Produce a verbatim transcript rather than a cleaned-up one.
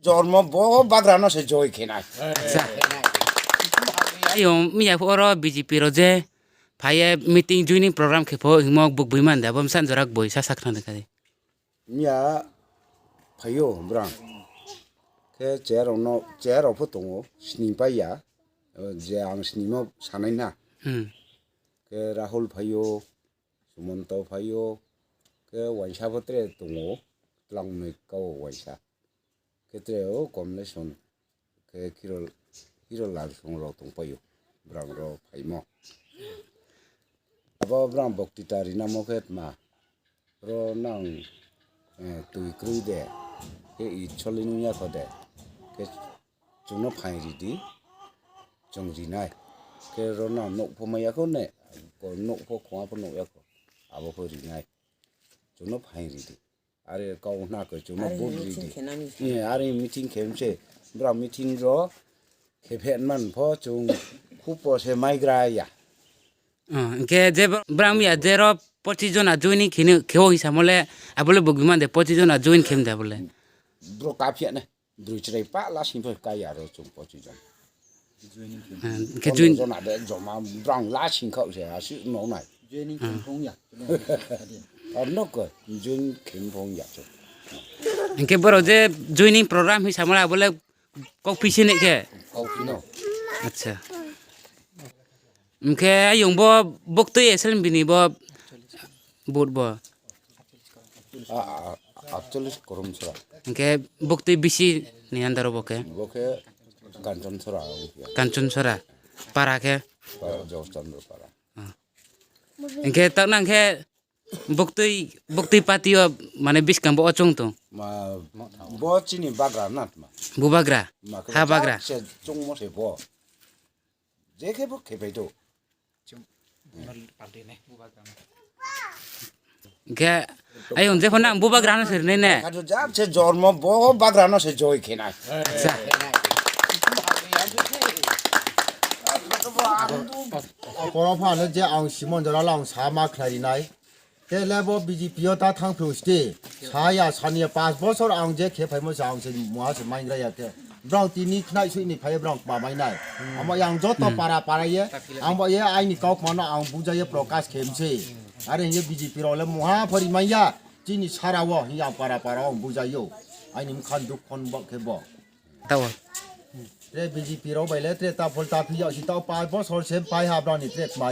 Dormo bo bagrano se joi khenai. Acha. Ayo, miya oro B J P ro je phaiye meeting joining program khe pho himo buk bui man da, bo msan jorak boi sa sak thang kha. Miya phaio brang. Khe chair ono, chair opho tongo, sini paiya. Je ang sinimo sanai na. Hmm. Khe Rahul phaio, Sumonto phaio, khe waisa pho tre tongo, tlangnoi kao waisa. Khe tre o Komleson, khe Khiro, Khiro Lal song rok tong paio, brang rok phaimo. Abo brang boktita rinamo khe tma, ro nang, eh, twi krwi de, khe i choli nung ya kho de, khe chwngno phaing ridi, chwng rinai. Khe ro nang nokpho maya kho ne, ko nokpho khonga pho nokya kho, abo pho rinai. Chwngno phaing ridi. Are kau hna khe chwngno Are vote meeting ridi. Khenani. Ni are meeting khem se, bra meeting ro khe phet man pho chwng khupo se maigra ya. Ah, hwnkhe je bra-, bram ya je ro pochis jona joining khini khe o hisamo le abole bugui man de pochis jona join khem de abole. Bro kapya ne. Brwi chwrai pa lasing phai kai aro chwng pochis jon. Ah, hwnkhe Pondro join jona de joma brang lasing khao se asi no nai. Joining khem phung ya. Ar no ko join khem phung ya chwng. Hwnkhe borok je joining program hi samala abole kok pisi ne khe. Kok pino. Acha. Hwnkhe ayung bo buktwi S L M bini bo vote bo. A, a, a, aatcholish korom sora. Hwnkhe buktwi bisi ni andaro bo khe. Bo khe Kanchon sora. Kanchon sora. Para khe. Para Jogos Chandra para. Ah. Hwnkhe tak nang khe buktwi, buktwi party o mane biskang bo ochung tong. Ma, bo chini bagra na tma. Bubagra. Ma, ha bagra. Se chungmo se bo. Je khe bo khe bai do. Hwnkhe ayung je phano ang bubagrano sirnai ne. Kadu jab se jormo bo bagrano se joi khenai. Acha. Koro phano je ang Simon Jorala ang sama khlainai. Tele bo B J P o ta thang phru sti. Saya saniya pas bosor ang je khe phaimo sa ang se muha se maingra ya khe. Brang tini khnai sui ni phai brang ma mainai. Amo yang joto para para ye. Ang bo ye aini kok mano ang buja ye prokas khemse. Are ye B J P role muha phari maya. Chini sara wo yang para para ang buja yo. Aini mkhan duk khon bok khe bo. Tawa. Tre B J P rok bai le tre ta phol ta phi ya si ta pas bosor se pai ha brang ni tre kma.